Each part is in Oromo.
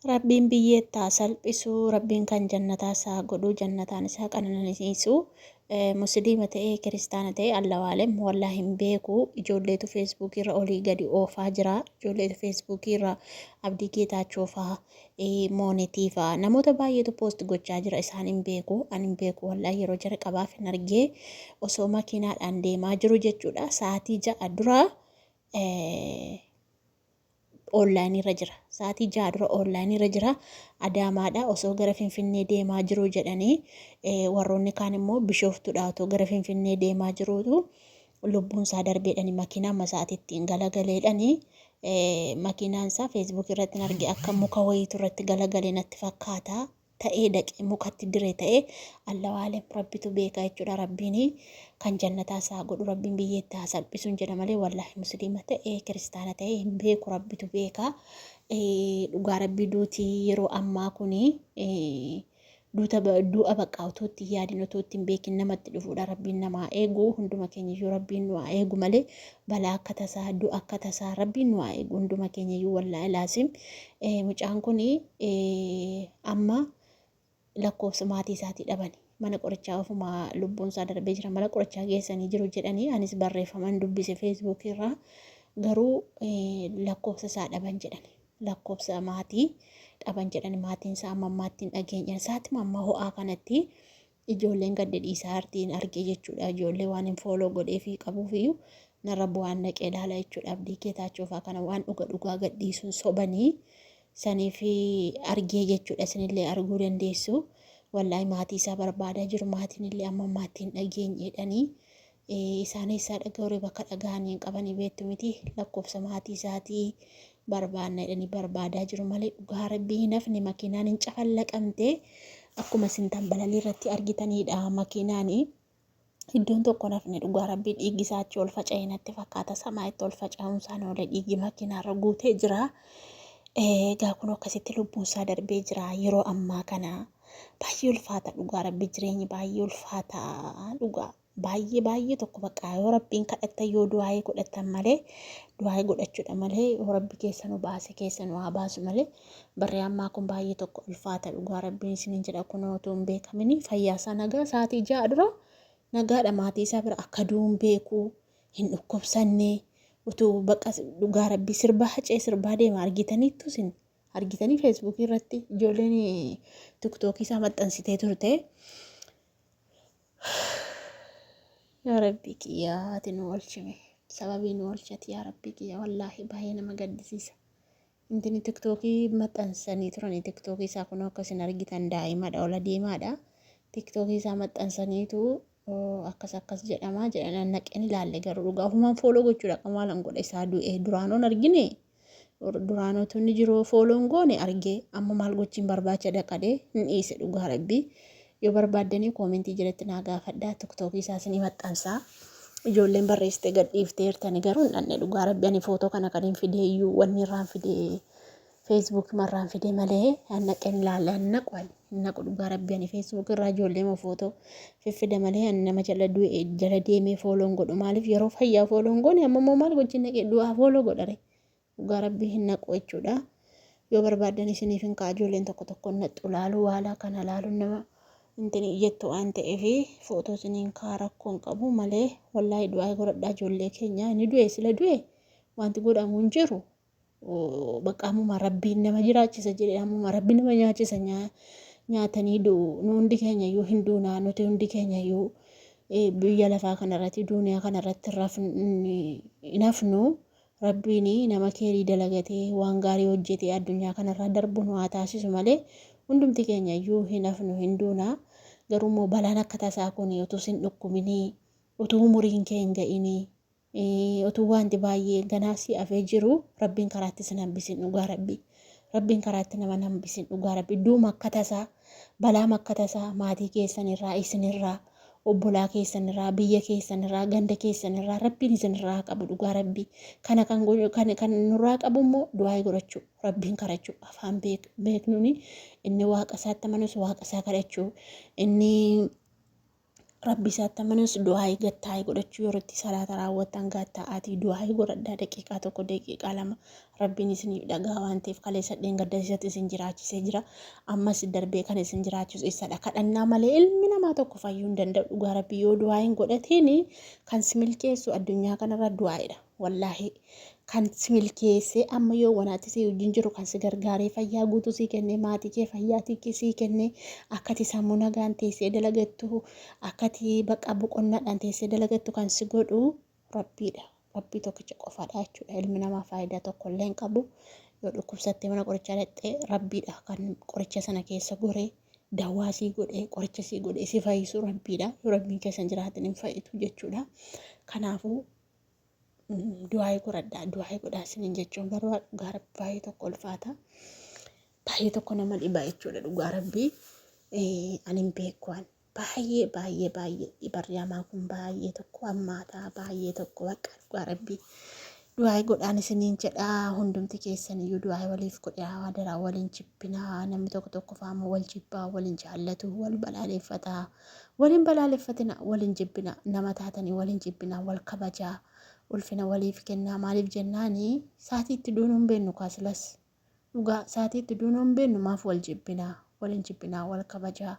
Rabbiin biyyeetti haa salphisu, Rabbiin kan jannataa isaa haa godhu, jannataan isaa qanananiisu. Musliima ta'ee kiristaana ta'ee Allawaalem wallaa hin beeku. Ijoolleetu feesbuukii irra olii gadi oofaa jira. Ijoolleetu feesbuukii irra Abdii Geetaachoo faa, Moonetii faa namoota baay'eetu poost gochaa jira. Isaan hin beeku, ani hin beeku wallaa yeroo jalqabaaf hin argee osoo makiinaadhaan deemaa jiru jechuudha. Sa'aatii 6 dura online irra jira. Sa'aatii 6 dura online irra jira. Adaamaadha osoo gara Finfinnee deemaa jiru jedhanii warroonni kaan immoo Bishooftuudha otoo gara Finfinnee deemaa jiruutu lubbuun isaa darbeedhani makiinaa amma sa'aatii ittiin galagaleedhani makiinaan isaa feesbuuk irratti arge akka muka wayiitu irratti galagale natti fakkaata. Ta'ee dhaqee mukatti dire ta'e Allawaalem rabbitu beeka jechuudha. Rabbiin kan jannataa isaa godhu, rabbiin biyyeetti haa salphisuun jedha malee wallaahi musliima ta'e kiristaana ta'e hin beeku, rabbitu beeka. Dhugaa rabbii duuti yeroo ammaa kuni duuta du'a bakka utuu itti hin yaadin utuu itti hin beekin namatti dhufuudha. Rabbiin namaa eegu, hunduma keenya iyyuu rabbiin nu haa eegu malee balaa akka tasaa, du'a akka tasaa rabbiin nu haa eegu hunduma keenya iyyuu wallaahi laasim. Mucaan kun amma lakkoofsa maatii isaatii dhabani. Mana qorichaa ofuma lubbuun isaa darbee jira. Mana qorichaa geessanii jiru jedhanii anis barreeffaman dubbise feesbuukii irraa. Garuu lakkoofsa isaa dhaban jedhani. Lakkoofsa maatii dhaban jedhani maatiin isaa amma ammaatti hin dhageenye. Sa'aatima ammaa ho'aa kanatti ijoolleen gaddi dhiisaa artiin argee jechuudha. Ijoollee waan hin fooloo godheefii qabuufiyyuu narra bu'aan dhaqee ilaala jechuudha. Abdii Geetaachoo fa'aa kana waan dhuga dhugaa gadhiisuun sobanii saniif argee jechuudha. Isinillee arguu dandeessu. Wallaahi maatii isaa barbaadaa jiru. Maatiin illee amma ammaatti hin dhageenye jedhanii. Isaan eessaa dhaga'ure bakka dhaga'anii hin qabanii beektu miti lakkoofsa maatii isaatii barbaanna jedhanii barbaadaa jiru malee dhugaa rabbii hin hafne makiinaan hin cafallaqamte akkuma isin tambalalii irratti argitanidha makiinaan iddoon tokko hin hafne dhugaa rabbii dhiiggi isaa achi ol faca'e natti fakkaata samaa'itti ol faca'uun isaan oole dhiiggi makiinaarra guutee jira. Egaa kun akkasitti lubbuun isaa darbee jira yeroo ammaa kana. Baay'ee ulfaata dhugaa rabbi jireenyi baay'ee ulfaata dhugaa baay'ee baay'ee tokko bakka yoo rabbiin kadhattan yoo du'aayii godhattan malee du'aayii godhachuudha malee yoo rabbi keessa nu baase keessa nu haa baasu malee barri ammaa kun baay'ee tokko ulfaata dhugaa rabbiin isiniin jedha kun otoo hin beekamini fayyaa isaa nagaa sa'aatii 6 dura nagaadha maatii isaa bira akka du'uun beeku hin dhukkubsanne utuu bakka dhugaa rabbii sirbaa hacee sirbaa deema argitaniittu isin argitanii feesbuukii irratti ijoolleen tiktookii isaa maxxansitee turte. Yaa Rabbii kiyyaa ati nu oolchime sababii nu oolchati yaa Rabbii kiyya wallaahi baay'ee nama gaddisiisa. Intini tiktookii maxxansanii turanii tiktookii isaa kun akka isin argitan daa'imadha ola deemaadha. Tiktookii isaa maxxansaniitu akkas akkas jedhamaa jedhan naqeen ilaalle garuu dhugaa ofumaan fooloo gochuudha qamaalan godha isaa du'ee duraanoon argine. Duraan otoo inni jiru fooloon goone argee amma maal gochiin barbaacha dhaqadhee hin dhiise dhugaa rabbii. Yoo barbaaddanii koomentii jalatti naa gaafadhaa tiktookii isaa isinii maxxansaa. Ijoolleen barreessite gad dhiifteertani garuu hin dhanne dhugaa rabbii ani footoo kana kan hin fidee iyyuu wanni irraan fidee feesbuuk marraan fidee malee an dhaqeen ilaale an naqu ani hin naqu dhugaa rabbii ani feesbuuk irraa ijoollee moo footoo fiffida malee ani nama jala du'e jala deemee fooloon godhu maaliif yeroo fayyaa fooloon goone amma immoo maal gochiin dhaqee du'aa fooloo godhare dhugaa rabbii hin naqu jechuudha. Yoo barbaaddan isiniif hin ka'a ijoolleen tokko tokko hin naqxu laaluu waala kana laaluun nama intini jettu waan ta'eef footoo isiniin ka'a rakkoo hin qabu malee wallaahi du'aa godhadhaa ijoollee keenya inni du'e sila du'e wanti godhamu hin jiru. Bakka ammuma rabbiin nama jiraachisa jedhe ammuma rabbi nama nyaachisa nyaatanii du'u nu hundi keenya iyyuu hin duunaa nuti hundi keenya iyyuu biyya lafaa kanarratti duuniyaa kanarratti hin hafnu rabbiin nama keerii dalagatee waan gaarii hojjetee addunyaa kanarraa darbu nu haa taasisu malee hundumti keenya iyyuu hin hafnu hin duunaa garuu immoo balaan akka tasaa kun utuu sin dhukkubinii utuu umuriin kee hin ga'inii Utuu waanti baay'ee ganaa si hafee jiru rabbiin karaatti sin hambisin dhugaa rabbii. Rabbiin karaatti nama hin hambisin dhugaa rabbii. Duuma akka tasaa balaama akka tasaa maatii keessan irraa isinirraa obbolaa keessan irraa biyya keessan irraa ganda keessan irraa rabbiin isinirraa haa qabu dhugaa rabbii. Kana kan kan kan nurraa qabu immoo du'aa godhachuu rabbiin kadhachuu afaan beeknuuni inni waaqa isaatti amanus waaqa isaa kadhachuu inni Rabbi isaatti amanus du'aa'ii gad taa'ee godhachuu yeroo itti salaata raawwattan gad taa'aatii du'aa'ii godhadhaa daqiiqaa tokko daqiiqaa lama Rabbiin isiniif dhagaa waan ta'eef kaleessa dheengadda isatti isin jiraachisee jira ammas darbee kan isin jiraachisu isadha kadhannaa malee ilmi namaa tokko fayyuu hin danda'u dhugaa Rabbi yoo du'aa'iin godhatiin kan si milkeessu addunyaa kanarra du'aa'iidha wallaahi kan si milkeessee amma yoo wanaatti si wajjin jiru kan si gargaaree fayyaa guutuu sii kennee maatii kee fayyaa sii kennee akkati sammuu nagaan teessee dalagattu akkati bakka boqonnaadhaan teessee dalagattu kan si godhu Rabbiidha. Rabbii tokkicha qofaadha jechuudha. Ilmi namaa faayidaa tokko illee hin qabu. Yoo dhukkubsattee mana qorichaa dhaqxee Rabbiidha kan qoricha sana keessa goree dawaa sii godhee qoricha sii godhee si fayyisu Rabbiidha. Yoo Rabbiin keessa hin jiraatin hin fayyitu jechuudha. Kanaafuu du'aa'ii godhadhaa du'aa'ii godhaa isiniin jechuun barbaadu dhugaa Rabbi baay'ee tokko ulfaata. Baay'ee tokko nama dhiba jechuudha dhugaa Rabbii. Ani hin beeku waan. Baay'ee baay'ee baay'ee dhibarri hamaa kun baay'ee tokko hammaataa baay'ee tokko bakka dhugaa rabbii du'aa'ii godhaan isiniin jedhaa hundumti keessan iyyuu du'aa'ii waliif godhaa adaraa waliin jibbinaa namni tokko tokko faama wal jibbaa waliin jaallatu wal balaaleffataa waliin balaaleffatina waliin jibbina nama taatanii waliin jibbinaa wal kabajaa ulfina waliif kennaa maaliif jennaani saatii itti duunuu hin beeknu kaasilas Dhugaa saatii itti duunuu hin beeknu maaf wal jibbinaa? Wal hin jibbinaa, wal kabajaa.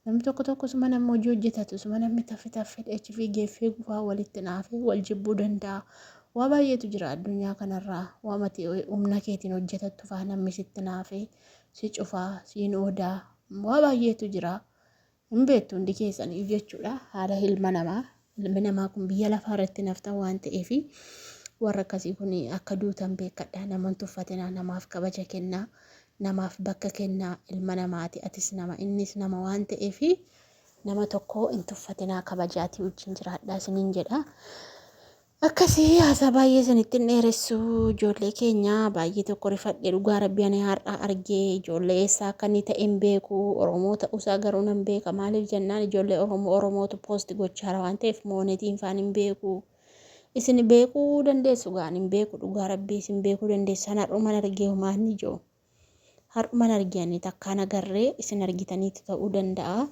Namni tokko tokko suma namni hojii hojjetatu, suma namni taffi taffi achi fiigee fiigu fa'aa walitti naafee wal jibbuu danda'a. Waa baay'eetu jira addunyaa kanarraa. Waa mati humna keetiin hojjetattu fa'aa namni sitti naafee si cufaa, siin oodaa. Waa baay'eetu jira. Hin beektu hundi keessaniyyuu jechuudha haala ilma namaa. Ilmi namaa kun biyya lafaa irratti naftan waan ta'eef warra akkasii kun akka duutan beekadha. Nama hin tuffatinaa, namaaf kabaja kennaa, namaaf bakka kennaa. Ilma namaati, atis nama, innis nama waan ta'eef nama tokko hin tuffatinaa, kabajaatii wajjin jiraadhaa isiniin jedha. Akkasii haasaa baay'ee isinitti hin dheeressu ijoollee keenya baay'ee tokko rifadhe dhugaa rabbii ani har'a argee ijoollee eessaa akka inni ta'e hin beeku Oromoo ta'uusaa garuu nan beeka maaliif jennaan ijoollee Oromoo Oromootu poosti gochaara waan ta'eef moonetiin faan hin beeku isin beekuu dandeessu gaan hin beeku dhugaa rabbii isin beekuu dandeessu san har'uman argee homaan ijoo Har'uman arge ani takkaan agarree isin argitaniitu ta'uu danda'a.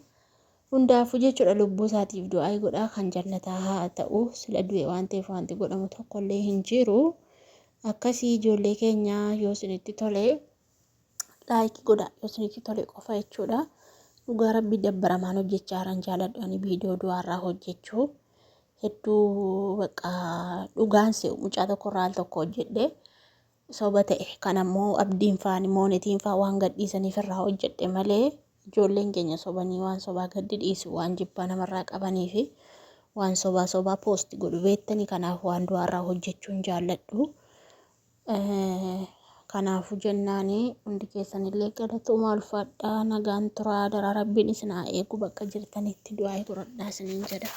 Hundaafuu jechuudha lubbuu isaatiif du'aa'ii godhaa kan jannataa haa ta'u sila du'e waan ta'eef wanti godhamu tokkollee hin jiru. Akkasii ijoollee keenya yoo isinitti tole laayikii godhaa yoo isinitti tole qofa jechuudha. Dhugaa rabbii dabbaramaan hojjechaa jiran jaaladhu ani viidiyoo du'aarraa hojjechuu hedduu bakka dhugaan se'u mucaa tokkorraa al tokko hojjedhe. Soba ta'e. Kan ammoo Abdiin faan Moonetiin faa waan gadhiisaniif irraa hojjedhe malee ijoolleen keenya sobanii waan sobaa gaddi dhiisu waan jibbaa namarraa qabaniifi waan sobaa sobaa poosti godhu beektanii kanaaf waan du'aarraa hojjechuun jaalladhu. Kanaafuu jennaani hundi keessanillee galatoomaa ulfaadhaa nagaan turaa daraa rabbiin isin haa eegu bakka jirtanitti du'aa godhadhaa isiniin jedha.